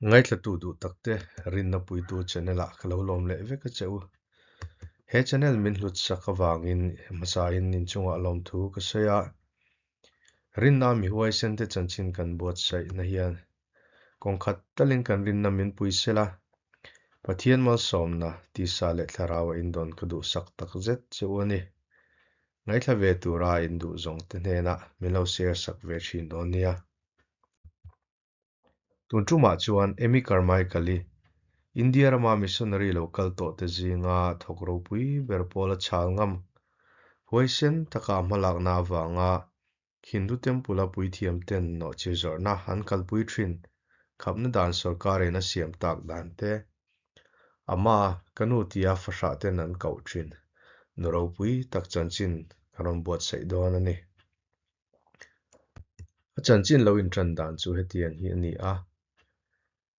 Ngaithlatu duh takte rinna puitu channel ah ka lo lawm leh vek a che u. He channel min hlut sak avangin hmasain inchungah lawmthu ka sawi a. Rinna mi huaisen te chanchin kan buatsaihna hian kawng khat talin kan rinna min pui sela, Pathian malsawmna tisa leh thlarau a indawn ka duhsak takzet che u a ni. Ngaithla ve tura induh zawng te hnenah min lo share sak ve thin dawn nia. Tun tumah chuan Amy Carmichael-i India rama missionary lo kal tawhte zinga thawk ropui ber pawl a chhal ngam. Huaisen taka a hmalakna avanga Hindu Temple-a puithiamten nawhchir zawrhna an kalpui thin khapna dan sawrkarin a siam tak dan te, Ama ka nu tia fahrah ten an koh thin nu ropui tak chanchin ka rawn buatsaih dawn a ni. A chanchin lo inṭan dan chu hetiang hi a ni a,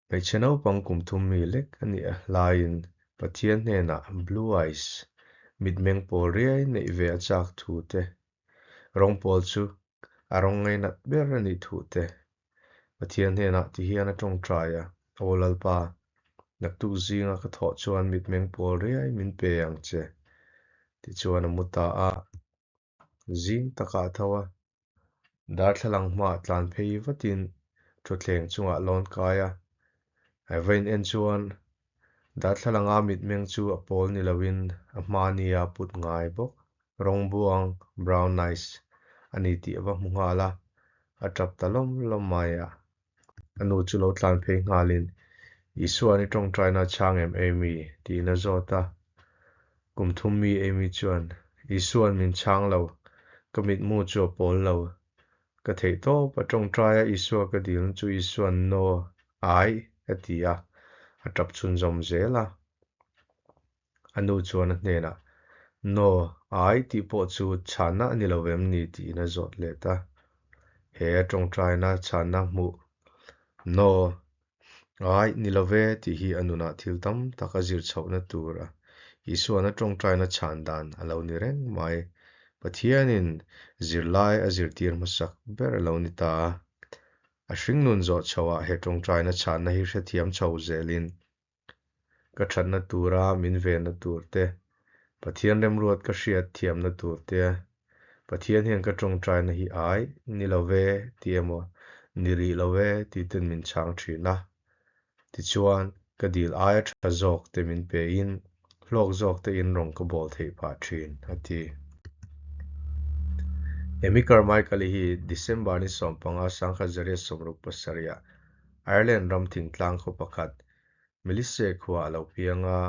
Hmeichhe naupang kum thum mi lek a nih laiin Pathian hnenah Blue Eyes, mitmeng pawl riai neih ve a chak thu te, rawng pawl chu a rawng ngainat ber a nih thu te, Pathian hnenah ti hian a tawngtai a, Aw Lalpa, naktuk zinga ka thawh chuan mitmeng pawl riai min pe ang che, tichuan a mu ta a. Zing takah a tho a, darthlalang hmaah tlan phei vatin thutthleng chungah lawn kai a. A vain en chuan darthlalanga mitmeng chu a pawl ni loin a hma nia put ngai bawk. Rawng buang, brown eyes, a ni tih a va hmu nghal a, a tap ta lawm lawm mai a. A nu chu lo tlan phei nghalin, Isua'n i tawngtaina a chhang em Amy? tiin a zawt a. Kum thum mi Amy chuan, Isua'n min chhang lo, ka mitmu chu a pawl lo. Ka theih tawp a tawngtai a Isua ka dilna chu Isua'n No, ai, a ti a, a tap chhunzawm zel a. A nu chuan a hnenah, No, ai tih pawh chu chhanna a ni lo vem ni? tiin a zawt let a. He a tawngtaina chhanna hmuh, No, ai ni lo ve tih hi a nunah thil tam tak a zir chhohna tur a Isua'n a tawngtaina chhan dan a lo ni reng mai. Pathianin zirlai a zirtir hmasak ber a lo ni ta a. A hringnun zawh chhoah he tawngtaina chhanna hi hrethiam chho zelin Ka thatna tura min venna tur te, Pathian remruat ka hriat thiamna tur te, Pathian hian ka tawngtaina hi ai ni lo ve ti emaw, ni rih lo ve ti ten min chhang thin a. Tichuan, ka dil aia tha zawk te min pe in, hlawk zawk te in rawng ka bawl theih phah thin, a ti. Amy Carmichael-i hi December ni 15 1967 ah Ireland ram thingtlang khaw pakhat Melisse khua a lo piang a,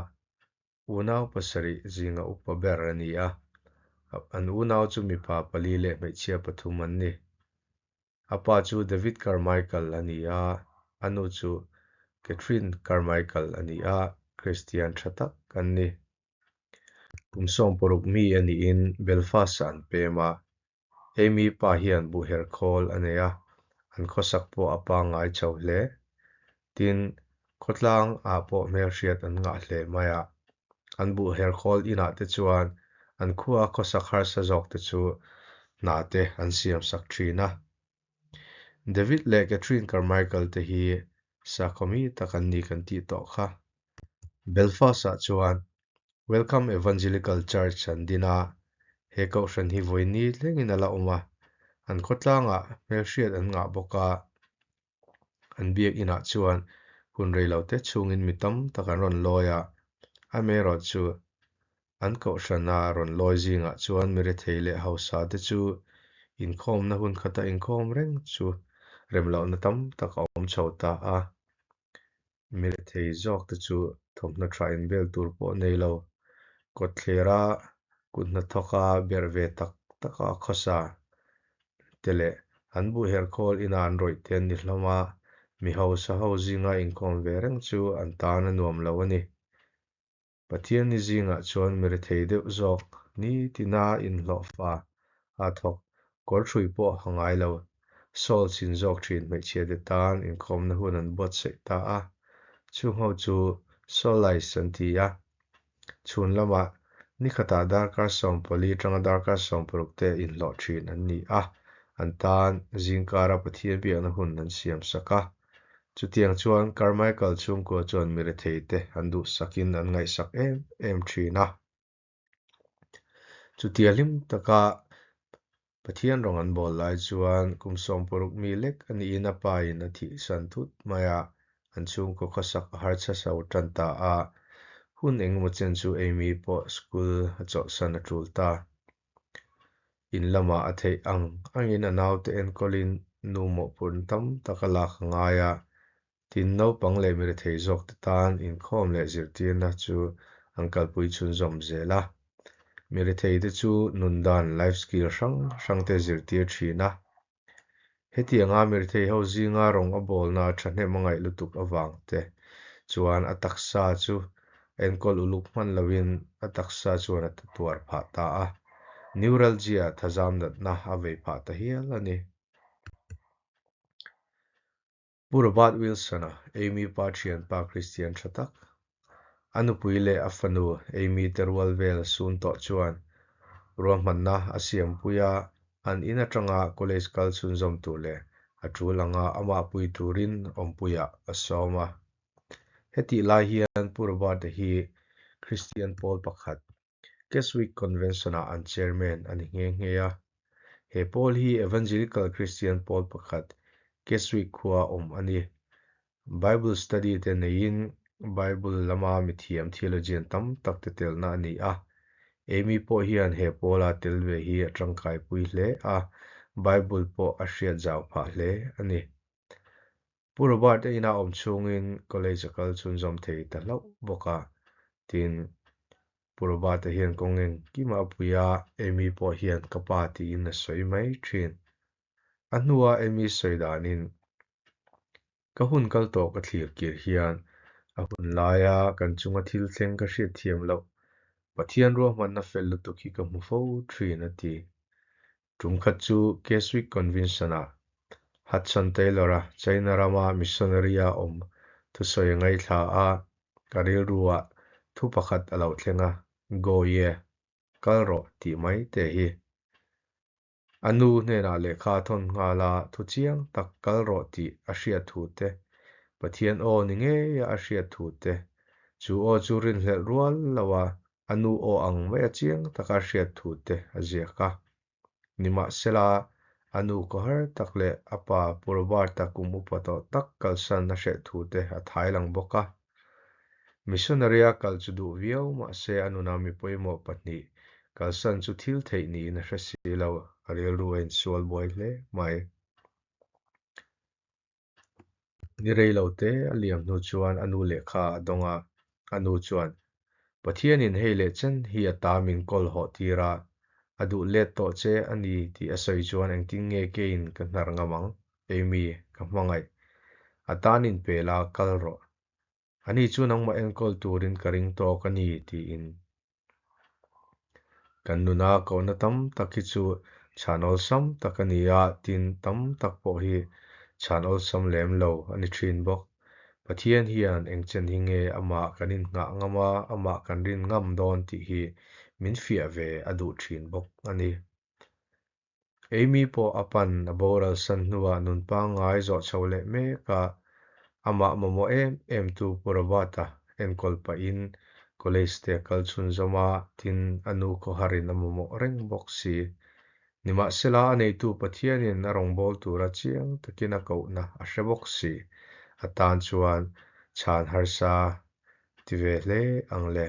unau pasarih zinga upa ber a ni a. An unau chu mipa pali leh hmeichhia pathum an ni. A pa chu David Carmichael a ni a, a nu chu Catherine Carmichael a ni a, Kristian tha tak an ni. Kum 16 mi a niin Belfast-ah an pem a, Amy pa hian buhher khawl a nei a, an khawsak pawh a pangngai chho hle. Tin, khawtlang ah pawh hmelhriat an ngah hle mai a. An buhher khawl inah te chuan an khua khawsak harsa zawk te chu hna te an siam sak thin a. David leh Catherine Carmichael te hi sakhaw mi tak an ni kan tih tawh kha. Belfast-ah chuan Welcome Evangelical Church an din a, he kohhran hi vawi thlengin a la awm a, an khawtlangah hmelhriat an ngah bawk a, an biak inah chuan hun reilote chhungin mi tam tak an rawn lawi a, amaherawh chu an kohhrana rawn lawi zingah chuan mi rethei leh hausa te chu inkhawmna hun khata inkhawm reng chu remlohna tam tak a awm chho ta a. Mi rethei zawk te chu thawmhnaw tha inbel tur pawh nei lo, kawtthlera kut hnathawka berh ve tak taka khawsa te leh an buhherkhawl ina an rawih te an ni hlawm a, mi hausa ho zinga inkawm ve reng chu an tan a nuam lo a ni. Pathian ni zingah chuan mi rethei deuh zawk nitina inhlawhfa a thawk kawr hrui pawh a ngai lo. Saul chin zawk thin hmeichhia te tan inkhawmna hun an buatsaih ta a, chungho chu Saulais an ti a. Chhun lamah nikhatah darkar 14 atanga darkar 16 te inhlawh thin an ni a, an tan zingkara Pathian biakna hun an siam sak a. Chutiang chuan Carmichael chhungkua chuan mi retheite an duhsakin an ngaihsak em em thin a. Chutia hlim taka Pathian rawng an bawl lai chuan kum 16 mi lek a niin a pa in a thihsan thut mai a, an chhungkaw khawsak a harsa chho tan ta a. Hun engemaw chen chu Amy pawh school a chawlhsan a tul ta. In lamah a theih ang angin a naute enkawlin nu mawhphurhna tam tak a lak a ngai a, tin naupang leh mi rethei zawkte tan inkhawm leh zirtirna chu an kalpui chhunzawm zel a. Mi retheite chu nundan, life skill, hrang hrangte zirtir thin a. Hetianga mi rethei ho zinga rawng a bawlna thahnem a ngaih lutuk avang te chuan a taksa chu enkawl uluk hman loin a taksa chuan a tuar phah ta a, neuralgia thazam natna a vei phah ta hial a ni. Pu Robert Wilson-a, Amy pa thianpa Kristian tha tak, a nupui leh a fanu Amy te rual vel sun tawh chuan ruahmanna a siampui a, an in atanga college kal chhunzawm tur leh a tul anga amah pui turin awmpuiah a sawm a. Hetih lai hian Pu Robert-a hi Kristian pawl pakhat, Keswick Convention-ah an chairman a ni nghe nghe a. He pawl hi Evangelical Christian pawl pakhat, Keswick khua awm a ni. Bible study te neiin Bible lama mithiam theologian tam tak te telna a ni a. Amy pawh hian he pawla tel ve hi a tangkaipui hle a, Bible pawh a hriat zau phah hle a ni. Pu Robert-a ina awm chhungin college a kal chhunzawm thei ta hlauh bawk a, tin, Pu Robert-a hian kawng engkimah a pui a, Amy pawh hian ka pa tiin a sawi mai thin. A hnua Amy sawi danin, Ka hun kal tawh ka thlir kir hian a hun laia kan chunga thil thleng ka hriat thiam loh Pathian ruahmanna fel lutuk hi ka hmu fo thin, a ti. Tum khat chu Keswick Convention-ah Hudson Taylor-a China rama missionary-a awm thusawi a ngaithla a, ka rilru-ah thu pakhat a lo thleng a, Go ye, kal rawh tih mai te hi. A nu hnenah lehkha a thawn nghal a, thu chiang tak kal rawh tih a hriat thu te, Pathian aw ni ngeia a hriat thu te, chu aw chu rinhlelh rual loa A nu aw ang mai a chiang taka hriat thu te a ziak a. Nimahsela, a nu khawhar tak leh a pa Pu Robert-a kum upa tawh tak kalsan a hreh thu te a thai lang bawk a. Missionary-a kal chu duh viau mahse a nuna mi pawimawh pahnih kalsan chu thil theih niin a hre si lo, a rilru a insual buai hle mai. Ni rei lo te a liam hnu chuan a nu lehkha a dawng a, a nu chuan, Pathianin hei leh chen hi a ta min kawl hawh tir a, a duh let tawh che a ni tih a sawi chuan engtin nge keiin ka hnar ngam ang, Amy, ka hmangaih. A tan inpe la, kal rawh. Ani chu nangmah enkawl turin ka ring tawk a ni, tiin. Kan nuna kohna tam tak hi chu chhan awlsam tak a ni a, tin tam tak pawh hi chhan awlsam lem lo a ni thin bawk. Pathian hian engchen hi nge amah kan innghah ngam a, amah kan rin ngam dawn tih hi min fiah ve a duh thin bawk a ni. Amy pawh a pan a boral san hnuah nun pangngai zawh chho leh mek a, amah mamawh em em tu Pu Robert-a enkawl pahin college te a kal chhunzawm a, tin a nu khawharin a mamawh reng bawk si. Nimahsela a neitu Pathianin a rawngbâwl tura chiang takin a kohna a hre bawk si, a tan chuan chhan harsa ti ve hle ang le.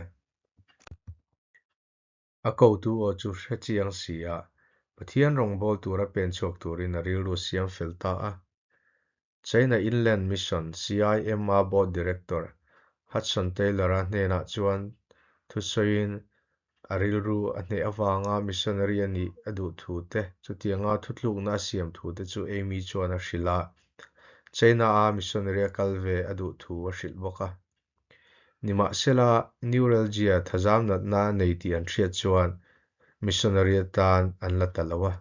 A kotu aw chu hre chiang si a, Pathian rawngbâwl tura pen chhuak turin a rilru siam fel ta a. China Inland Mission, CIMA Board Director, Hudson Taylor-a hnenah chuan thusawiin a rilru a hneh avanga missionary a nih a duh thu te, chutianga thutlukna a siam thu te chu Amy chuan a hrilh a, China-a missionary a kal ve a duh thu a hrilh bawk a. Nimahsela, neuralgia thazam natna a nei tih an hriat chuan missionary atan an la ta lo a.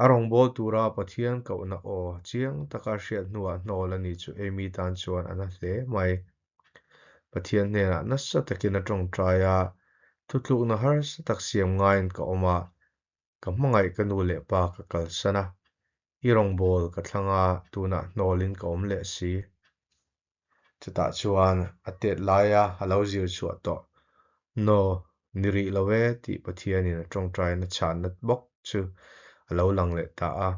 A rawngbâwl tura Pathian kohna aw chiang taka hriat hnuah hnawl a nih chu Amy tan chuan a na hle mai. Pathian hnenah nasa takin a tawngtai a, thutlukna harsa tak siam ngaiin ka awm a, ka hmangaih ka nu leh pa ka kalsan a. I rawngbâwl ka thlang a, tunah hnawlin ka awm leh si. Chutah chuan a tet laia a lo zir chhuah tawh, Naw, ni rih lo e tih Pathianin a tawngtaina chhanna bawk chu a lo lang leh ta a.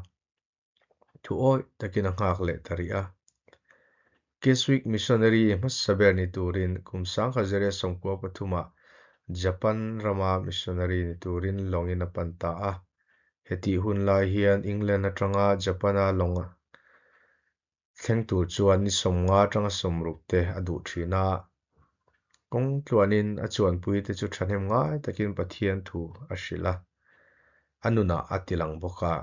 Thu awih takin a nghak leh ta rih a. Keswick Missionary hmasa ber ni turin kum 1993-ah Japan rama missionary ni turin lawngin a pan ta a. Hetih hun lai hian England atanga Japan-a lawng thleng tur chuan ni 50 atanga 60 te a duh thin a. Kawng tluanin a chuanpuite chu thahnem ngai takin Pathian thu a hrilh a, a nunah a tilang bawk a.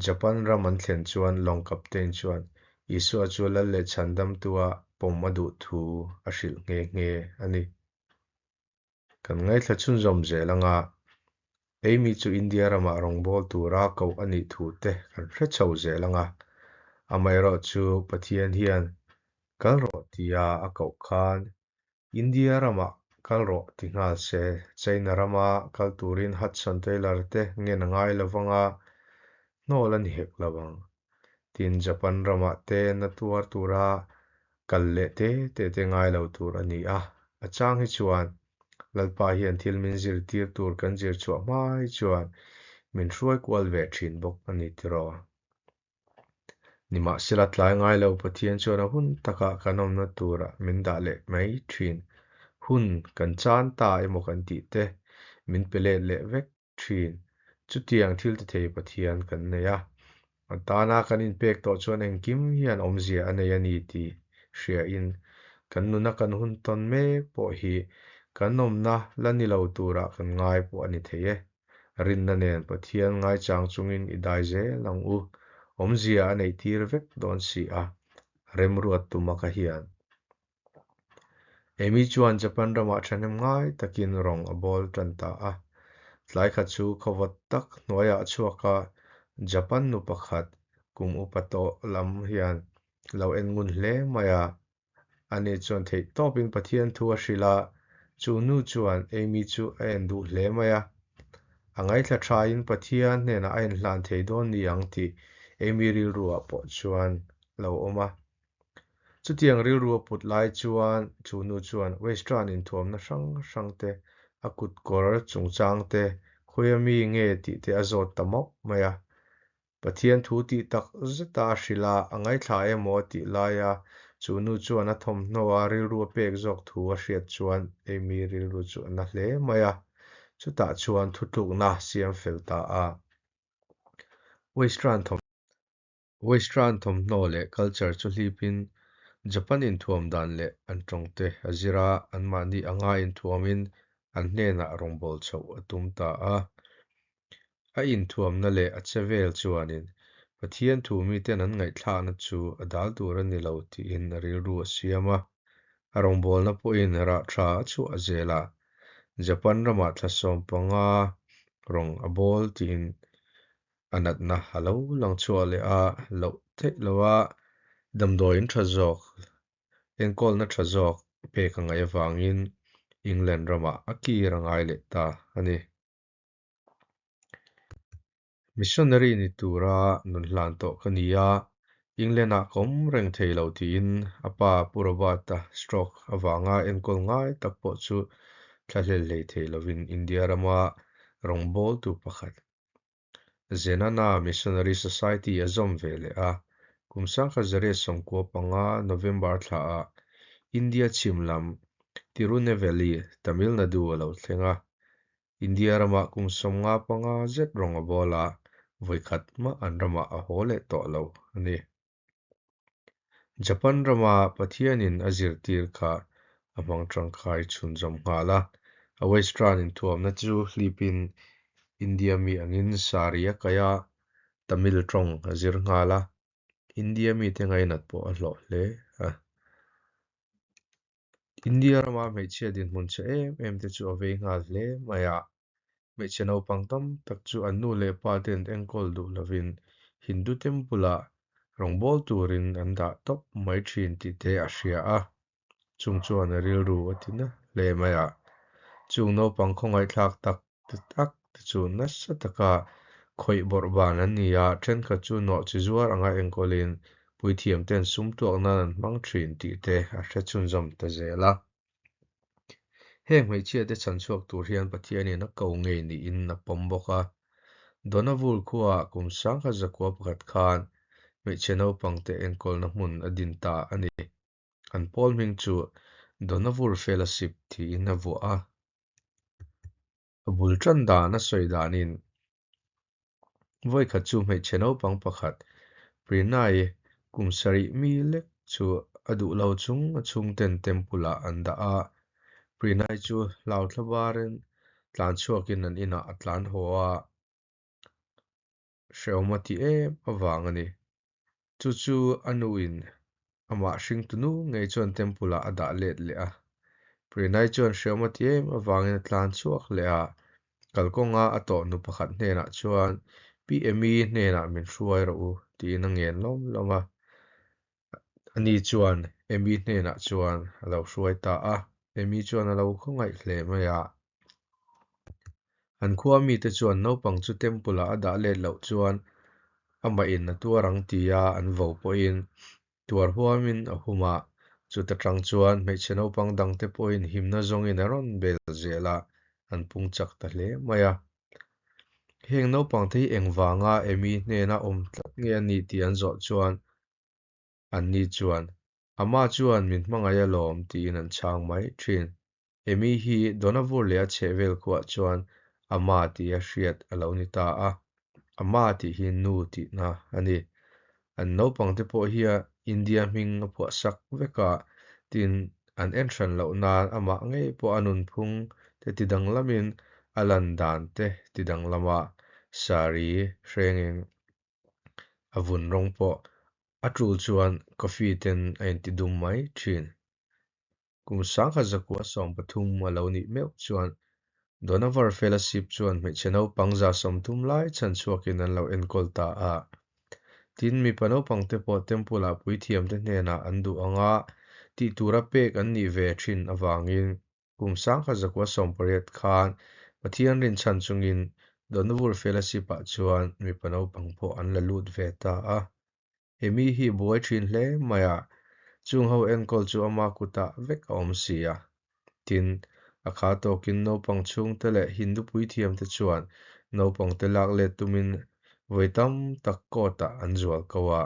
Japan ram an thlen chuan lawng captain chuan Isua chu lal leh chhandamtua pawm a duh thu a hrilh nghe nghe a ni. Kan ngaithla chhunzawm zel anga Amy chu India ramah rawngbâwl tura koh a nih thu te kan hre chho zel anga, amaherawhchu Pathian hian kal rawh tia a koh khan India ramah kal rawh ti nghal se, China rama kal turin Hudson Taylor te ngen a ngai lo vanga hnawl a ni hek lo ang. Tin, Japan ramah te na tuar tura kal leh te te te ngai lo tur a ni a, a chang hi chuan Lalpa hian thil min zirtir tur kan zir chhuah hma hi chuan min hruai kual ve thin bawk a ni tiraw. Nimahsela tlai ngai lo Pathian chuan a hun takah kan awmna turah min dah leh mai thin. Hun kan chan ta emaw kan tih te min pe let leh vek thin. Chutiang thil ti thei Pathian kan nei a. A tana kan inpek tawh chuan engkim hian awmzia a nei a ni tih hriain kan nuna kan hun tawn mek pawh hi kan awmna la ni lo turah kan ngai pawh a ni thei e. Rinna nen Pathian ngaichang chungin i dai zel ang u. Awmzia a neih tir vek dawn si a, remruat tuma ka hian. Amy chuan Japan ramah thahnem ngai takin rawng a bawl tan ta a. Tlai khat chu khawvawt tak hnuaiah a chhuak a, Japan nu pakhat kum upa tawh lam hian lo en ngun hle mai a. Ani chuan theih tawpin Pathian thu a hrilh a, chu nu chuan Amy chu a en duh hle mai a. A ngaithla thain Pathian hnenah a inhlan thei dawn ni ang tih Amy rilruah pawh chuan lo awm a. Chutiang rilru a put lai chuan chu nu chuan Western inthuamna hrang hrang te, a kut kawr chungchang te, khawia mi nge tih te a zawt ta mawp mai a. Pathian thu tih tak zeta a hrilh a, a ngaithla emaw a tih laia chu nu chuan a thawmhnaw a rilru a pek zawk thu a hriat chuan Amy rilru chu a na hle mai a. Chutah chuan thutlukna siam fel ta a. Western thawmhnaw. Western thawmhnaw leh culture chu hlipin Japan inthuam dan leh an tawngte a zir a, anmahni anga inthuamin an hnenah rawngbâwl chhoh a tum ta a. A inthuamna leh a che vel chuanin Pathian thu miten an ngaihthlakna chu a dal tur a ni lo tiin a rilru a siam a. A rawngbâwlna pawhin rah tha a chhuah zel a, Japan ramah thla 15 rawng a bâwl tiin A natna a lo lang chhuah leh a loh theih lo a, damdawiin tha zawk, enkawlna tha zawk pek a ngaih avangin England ramah a kir a ngai leh ta a ni. Missionary ni tura nun hlan tawh ka ni a, England-ah ka awm reng thei lo tiin a pa Pu Robert-a stroke avanga enkawl ngai tak pawh chu thlahlel hlei thei lovin India rama rawngbawltu pakhat Zenana Missionary Society a zawm ve leh a, kum 1995 November thlaah India chhim lam Tirunelveli, Tamil Nadu a lo thleng a. India ramah kum 55 zet rawng a bawl a, vawikhat mah an ramah a haw leh tawh lo a ni. Japan rama Pathianin a zirtir kha a hmang tangkai chhunzawm nghal a, a Western inthuamna chu hlipin India mi angin sari a kaih a, Tamil tawng a zir nghal a, India mite ngainat pawh a hlawh hle a. India rama hmeichhia dinhmun chhe em em te chu a vei nghal hle mai a, hmeichhe naupang tam tak chu an nu leh pa ten enkawl duh lovin Hindu temple-ah rawngbâwl turin an dah tawp mai thin tih te a hria a, chung chuan a rilru a ti na hle mai a. Chung naupang khawngaihthlak tak te tak te chu nasa taka Khawih bawrh ban an ni a, thenkhat chu nawhchi zuar anga enkawlin puithiamte'n sum tuak nan an hmang thin tih te a hre chhunzawm ta zel a. Heng hmeichhiate chhan chhuak tur hian Pathianin a ko ngei niin a pawm bawk a. Donavur khuaah kum 1901 khan hmeichhe naupangte enkawlna hmun a din ta a ni. An pawl hming chu Donavur Fellowship tiin a vuah a. A bul tan dan a sawi danin vawikhat chu hmeichhe naupang pakhat Prinai kum sarih mi lek chu a duh lo chung a chhungten temple ah an dah a. Prinai chu hlauthla barin tlan chhuakin an inah a tlan haw a. Hrehawm a ti em avang a ni. Chu chu a nuin amah hringtunu ngei chuan temple ah a dah let leh a. Prinai chuan hrehawm a ti em avangin a tlan chhuak leh a, kalkawnga a tawh nu pakhat hnenah chuan Pi Amy hnenah min hruai rawh u tiin a ngen lawm lawm a. Ani chuan Amy hnenah chuan a lo hruai ta a, Amy chuan a lo khawngaih hle mai a. An khua mite chuan naupang chu temple ah a dah let loh chuan amah in a tuar ang tia an vo pawhin tuar huamin a hum a, chuta tang chuan hmeichhe naupang dangte pawhin himna zawngin a rawn bel zel a, an pung chak ta hle mai a. Heng naupangte hi engvanga Amy hnena awm tlat nge a nih tih an zawh chuan anni chuan, Ama chuan min hmangaih alawm tiin an chhang mai thin. Amy hi Donavur leh a chhehvel khuah chuan Ama tih a hriat a lo ni ta a, Ama tih hi nu tihna a ni. An naupangte pawh hi India hming a phuah sak vek a, tin an en hran loh nan amah ngei pawh a nunphung te ti danglamin a lan dan te ti danglama sari hrengin a vun rawng pawh a tul chuan coffee ten a inti dum mai thin. Kum 1913 a lo nih meuh chuan Donavar Fellowship chuan hmeichhe naupang 30 lai chhan chhuakin an lo enkawl ta a. Tin, mipa naupangte pawh Temple-ah puithiamte hnenah an duh anga tih tura pek an nih ve thin avangin kum 1918 khan Pathian rinchhan chungin Donavar Fellowship-ah chuan mipa naupang pawh an la lut ve ta a. He mi hi buai thin hle mai a, chung ho enkawl chu ama kutah vek a awm si a. Tin, a kha tawkin naupang chhungte leh Hindu puithiamte chuan naupangte lak let tumin vawi tam tak court-ah an zual ko a,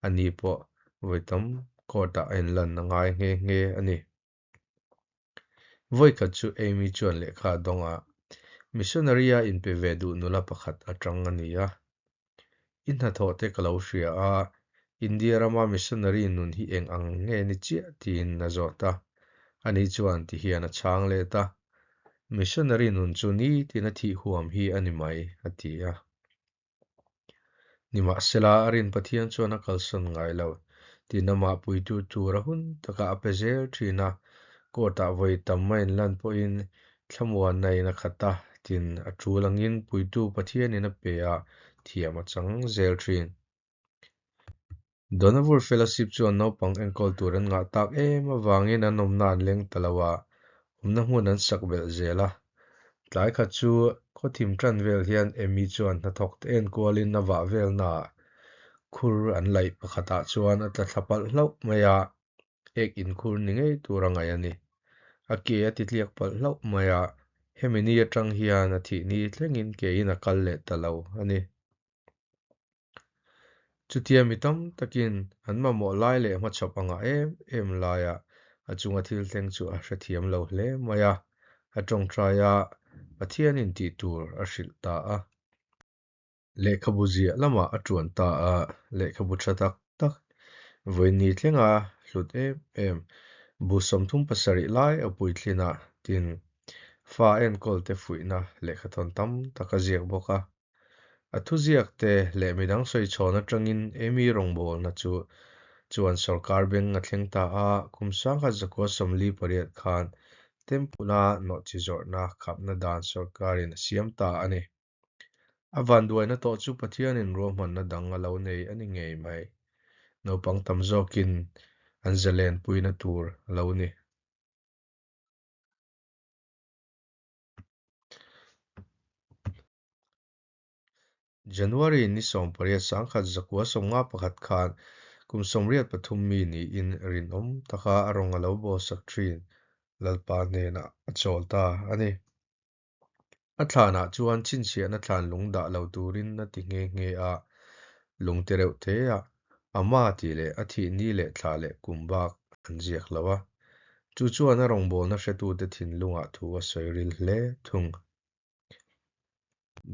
ani pawh vawi tam court-ah a inlan a ngai nghe nghe a ni. Vawikhat chu Amy chuan lehkha a dawng a, missionary-a inpe ve duh nula pakhat atang a ni a. I hnathawh te ka lo hria a, India rama missionary nun hi eng ang nge ni chiah tiin a zawt a. Ani chuan ti hian a chhang let a, Missionary nun chu nitin a thih huam hi a ni mai, a ti a. Nimahsela, a rin Pathian chuan a kalsawn ngai lo. Tin, amah puitu tur a hun takah a pe zel thin a, court-ah vawi tam a inlan pawhin thlamuanna in a khat a, tin, a tul angin puitu Pathianin a pe a, thiam a chang zel thin. Donavur Fellowship chuan naupang enkawl tur an ngah tak em avangin an awmna an leng ta lo a, awmna hmun an sak belh zel a. Tlai khat chu khawthim tan vel hian Amy chuan hnathawk te enkualin a vah velnaah khur an laih pakhatah chuan a tla thla palh hlauh mai a, ek inkhur ni ngei tur a ngaih a ni. A ke a ti tliak palh hlauh mai a, hemi ni atang hian a thih ni thlengin kein a kal leh ta lo a ni. Chutia mi tam takin an mamawh lai leh hmachhawp a ngah em em laia a chunga thil thleng chu a hrethiam lo hle mai a, a tawngtai a, Pathianin tih tur a hrilh ta a. Lehkhabu ziah lamah a tuan ta a, lehkhabu tha tak tak, vawiin thlenga hlut em em, bu 37 lai a puitlin a, tin, fa enkawlte fuihna lehkhathawn tam tak a ziak bawk a. A thuziakte leh midang sawichhawn atangin Amy rawngbawlna chu chuan sorkar beng a thleng ta a, kum 1948 khan Temple-a nawhchi zawrhna khapna dan sorkarin a siam ta a ni. A vanduaina tawh chu Pathianin ruahmanna dang a lo nei a ni ngei mai. Naupang tam zawkin an zalenpuina tur a lo ni. January ni 18 1951 khan kum 83 mi niin rinawm taka a rawng a lo bawlsak thin Lalpa hnenah a chawl ta a ni. A thlanah chuan chhinchhiahna thlan lung dah lo turin a ti nghe nghe a, lung ti reuh te a, a ma tih leh a thih ni leh thla leh kum bak an ziak lo a. Chu chuan a rawngbawlna hretute thinlungah thu a sawi ril hle thung.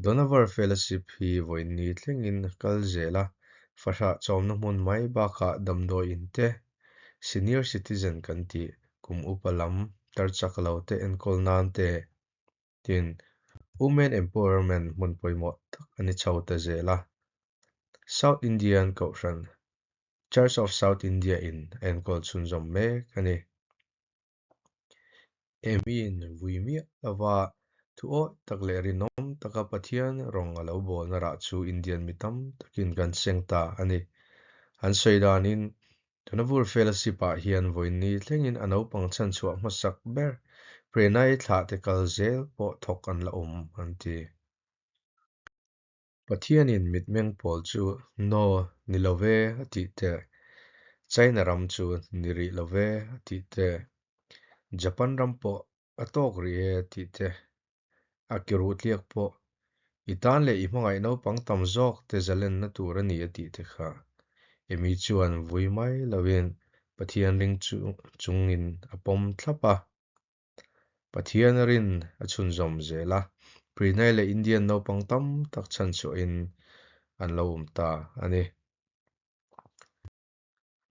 Dohnavur Fellowship hi vawiin thlengin a kal zel a, fahrah chawmna hmun mai bakah damdawi in te, senior citizen kan tih, kum upa lam tar chak lo te enkawl nan te, tin, Women Empowerment hmun pawimawh tak a ni chho ta zel a. South Indian Kohhran, Church of South India in a enkawl chhunzawm mek a ni. Emiin vui miah lova thu awih tak leh rinawm taka Pathian rawng a lo bawlna rah chu Indian mi tam takin kan seng ta a ni. An sawi danin, Dohnavur Fellowship-ah hian vawiinni thlengin a naupang chhanchhuah hmasak ber Prenai thlahte kal zel pawh thawk an la awm, an ti. Pathianin mitmeng pawl chu No ni lo ve a tih te, China ram chu ni rih lo ve a tih te, Japan ram pawh a tawk rih e a tih te, a ki ruh tliak pawh i tan leh i hmangaih naupang tam zawk te zalenna tur a ni a tih te kha Amy chuan vui mai loin Pathian ring chungin a pawm thlap a. Pathian a rin a chhunzawm zel a, Prinai leh Indian naupang tam tak chhanchhuahin an lo awm ta a ni.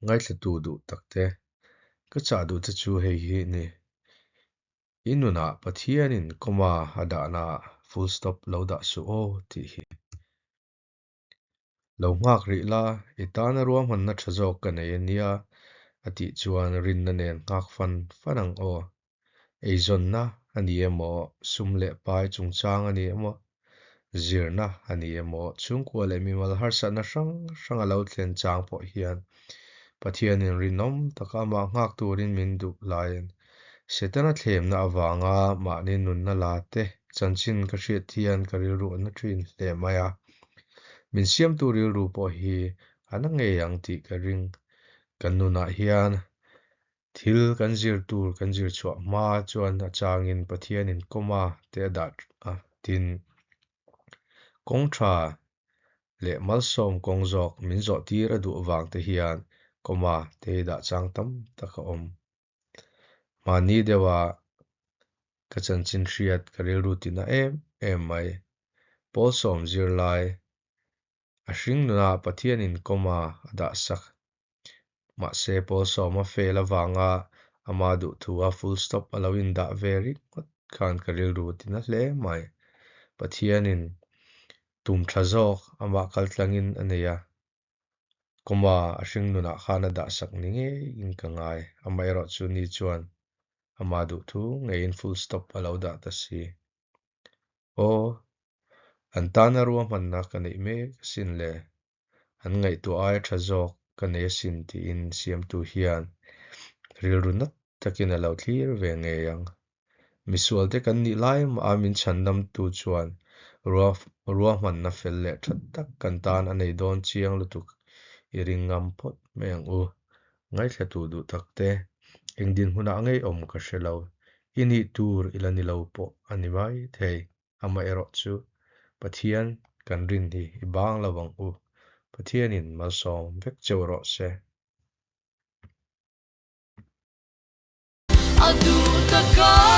Ngaithlatu duh takte, ka chah duhte chu hei hi ni. I nunah Pathianin comma a dahnaah full stop lo dah suh aw tih hi. Lo nghak rih la, i tana ruahmanna tha zawk ka nei a nia, a tih chuan rinna nen nghak fan fan ang aw. Eizawnna a ni emaw, sum leh pai chungchang a ni emaw, zirna a ni emaw, chhungkua leh mimal harsatna hrang hrang a lo thlen chang pawh hian Pathianin rinawm taka amah nghak turin min duh laiin Setana thlemna avanga mahni nunna la te chanchin ka hriat hian ka rilru a na thin hle mai a. Min siamtu rilru pawh hi a na ngei ang tih ka ring. Kan nunah hian thil kan zir tur kan zir chhuah hma chuan a changin Pathianin comma te a dah a, tin, kawng tha leh malsawm kawng zawk min zawh tir a duh avang te hian comma te hi dah chang tam tak a awm. Mahni deuha ka chanchin hriat ka rilru tina em em mai. Pawl sawm zirlai, a hring nuna Pathianin comma a dah sak. Mahse pawl sawma fail avanga ama duhthua full stop a lo indah ve ringawt khan ka rilru tina hle mai. Pathianin tum tha zawk amah kaltlangin a nei a. Comma a hring nunah khan a dahsak ni ngeiin ka ngai, amaherawh chu ni chuan amah duhthu ngeiin full stop a lo dah ta si. Aw, an tana ruahmanna ka neih mek asin le, an ngaihtuah aia tha zawk ka nei asin tiin siamtu hian rilru nat takin a lo thlir ve ngei ang. Misualte kan nih lai mah a min chhandamtu chuan ruahmanna fel leh tha tak kan tan a nei dawn chiang lutuk i ring ngam phawt mai ang u. Ngaithlatu duh takte, eng dinhmunah ngeiawm ka hre lo, i nih tur i la ni lo pawh a ni mai thei. Amaherawh chu Pathian kan rin hi i bang lo ang u. Pathianin malsawm vek cheu rawh se. A duh taka.